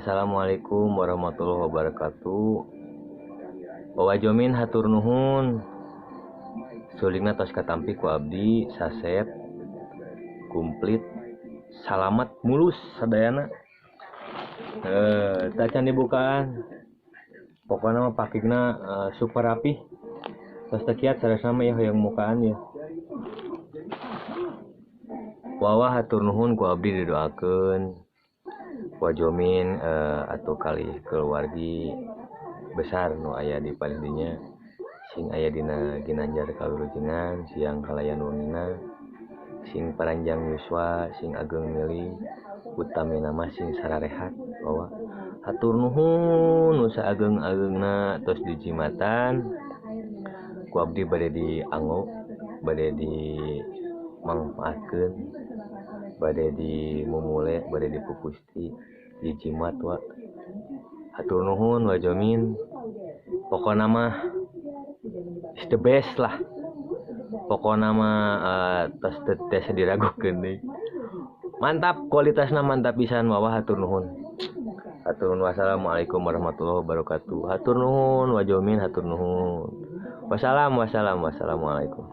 Assalamualaikum warahmatullahi wabarakatuh. Wa Jomin hatur nuhun. Sulingna tos katampi ku abdi saset komplit salamat mulus sadayana. Tacan dibukaan. Pokoknya mah pakigna super rapih. Tos teu kiat saresna mah ya hoyong mukaan ya. Wawa hatur nuhun ku abdi didoakeun. Wa Jomin atau kali keluargi besar nu aya di palih dinya sing aya dina ginanjar kawilujengan siang kalayan wengina sing paranjang yuswa sing ageng milih utamina mah sing sararehat. Wawa hatur nuhun nu saageng-agengna tos dijimatan ku abdi bade dianggo bade dimangfaatkeun bade dimumule bade dipupusti dijimat wa hatur nuhun wa Jomin. Pokona mah is the best lah, pokona mah tos teu tiasa diragukeun deui, mantap kualitasna mantap pisan. Wawa hatur nuhun, hatur nuhun. Wassalamualaikum warahmatullahi wabarakatuh. Hatur nuhun wa Jomin, hatur nuhun. Wassalam wassalam wassalamualaikum.